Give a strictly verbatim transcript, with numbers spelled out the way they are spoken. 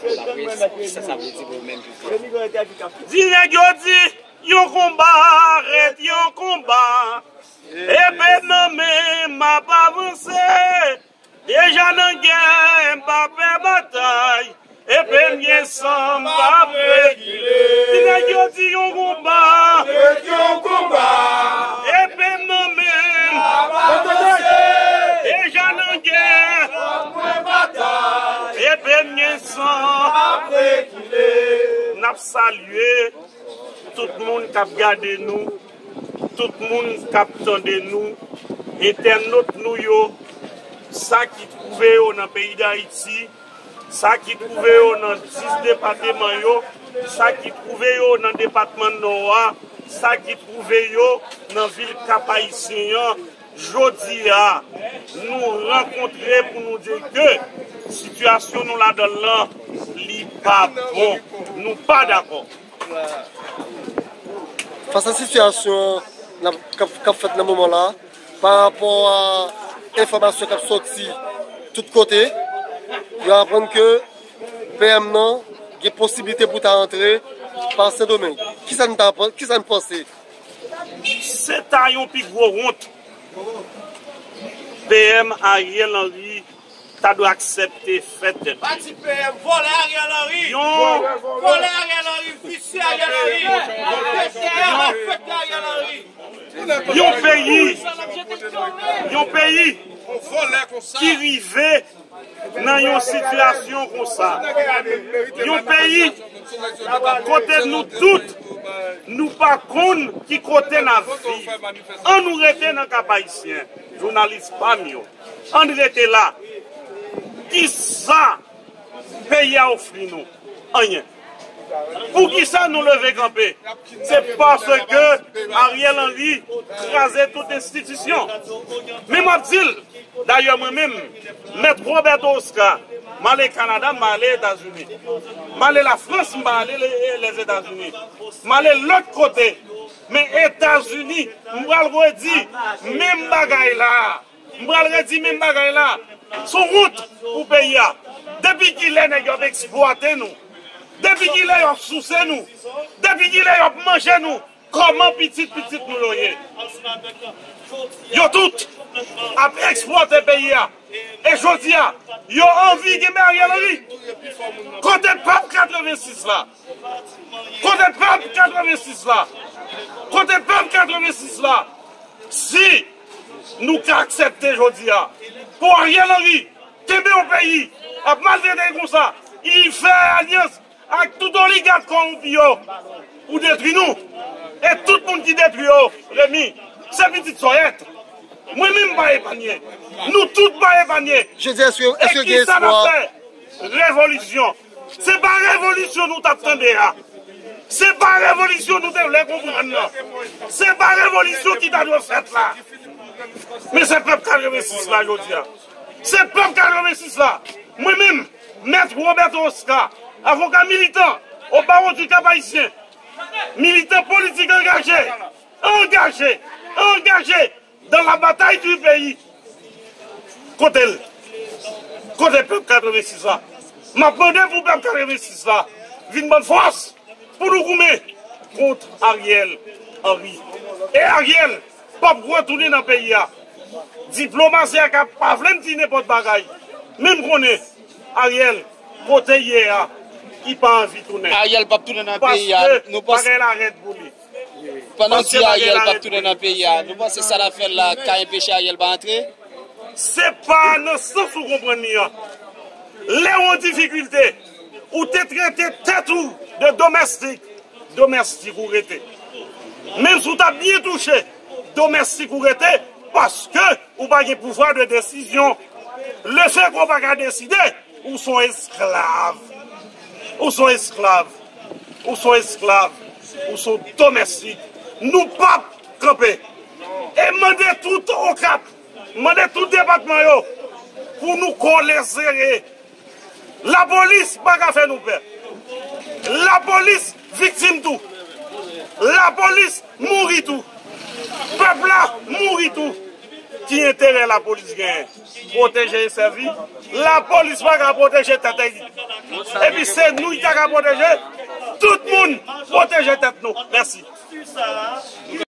Sa vle di pou menm piblik. Di nèg yo di yon konba ret yon konba. Epe nan men m ap avanse. Deja nan gè m pa pè batay. Epe m gen san m p ap rekile. Di nèg yo di yon konba. Ret yon konba. Epe m nan men m. Deja nan gè. Epe m gen san. N ap salye tout moun k ap gade nou, tout moun k ap tande nou, entènot nou yo, sa ki twouve yo nan peyi Dayiti, sa ki twouve yo nan dis depatman yo, sa ki twouve yo nan depatman Nò a, sa ki twouve yo nan vil Kap Ayisyen an, jodi a, nou rankontre pou nou di ke sitiyasyon nou ladan l lan, li pa bon. Nou pa dakò. Fas a sitiyasyon n ap, k ap, k ap fèt nan moman la, pa rapò a enfòmasyon k ap sòti tout kote, yo aprann ke P M nan gen posiblite pou ta antre pa Sendomeng. Kisa n ta, kisa n panse? Se ta yon pi gwo wont. P M Ariel Henry ta dwe aksepte fè tèt li. Pa di P M, vòlè Ariel Henry. Yon vòlè Ariel Henry, visye Ariel Henry. Yon peyi, yon peyi ki rive nan yon sitiyasyon konsa. Yon peyi kote nou tout, nou pa konn ki kote n ap viv. Ann nou rete nan Kap Ayisyen, jounalis pa m yo. Ann rete la. Kisa peyi a ofri nou? Anyen. Poukisa nou leve kanpe? Se paske Ariel Henry kraze tout enstitisyon. Men m ap di l, dayè mwen menm, Mèt Roberto Oscar, m ale Kanada, m ale Etazini. M ale Lafrans, m ale Lèzetazini. M ale lòt kote. Men Etazini, m pral redi menm bagay la. M pral redi menm bagay la. Se yon wont pou peyi a. Depi kilè nèg yo ap eksplwate nou? Depi kilè yo ap souse nou? Depi kilè yo ap manje nou? Kòman pitit pitit nou yo ye? Yo tout ap eksplwate peyi a. E jodi a, yo anvi gen Ariel Henry. Kote pèp katrevensis la? Kote pèp katrevensis la? Kote pèp katrevensis la? Si nou ka aksepte jodi a pou Ariel Henry kenbe yon peyi ap maltrete l konsa, li fè alyans ak tout oligak kòwonpi yo pou detwi nou. E tout moun ki detwi yo, Remy, se pitit sòyèt. Mwen menm m pa epanye. Nou tout pa epanye. Jodi a, èske, èske gen espwa? E kisa n ap fè? Revolisyon. Se pa revolisyon nou t ap tande a. Se pa revolisyon nou te vle konprann nan. Se pa revolisyon ki ta dwe fèt la. Men se pèp katrevensis la jodi a. Se pèp katrevensis la. Mwen menm, Mèt Roberto Oscar, avoka militan o bawo di Kap Ayisyen, militan politik angaje, angaje, angaje dans la bataille du pays. Kote l? Kote pèp katrevensis la? M ap mande pou pèp katrevensis la vin ban n fòs pou nou goumen kont Ariel Henry. E Ariel p ap retounen nan peyi a. Diplomasi a ka pa vle n di nenpòt bagay. Men m konnen Ariel, kote l ye a, li pa anvi tounen. Ariel p ap tounen nan peyi a. Paske bagay la rèd pou li. Pandan w di Ariel p ap tounen nan peyi a, nou panse sa l ap fè la ka enpeche Ariel pa antre? Se pa nan sans ou konprann li an. Lè w an difikilte, ou te trete tèt ou de domèstik, domèstik ou rete. Menm si w t ap byen touche, domèstik ou rete, paske ou pa gen pouvwa de desizyon. Lefètke w pa ka deside, ou s on esklav. Ou s on esklav. Ou s on esklav. Ou s on domèstik. Nou p ap kanpe. E mande tout Okap, mande tout depatman yo pou nou kole sere. Lapolis pa ka fè nou pè. Lapolis viktim tou. Lapolis mouri tou. Pèp la mouri tou. Ki enterè lapolis genyen? Pwoteje e sèvi. Lapolis pa ka pwoteje tèt li. Epi se nou ki ta ka pwoteje tout moun. Pwoteje tèt nou. Mèsi.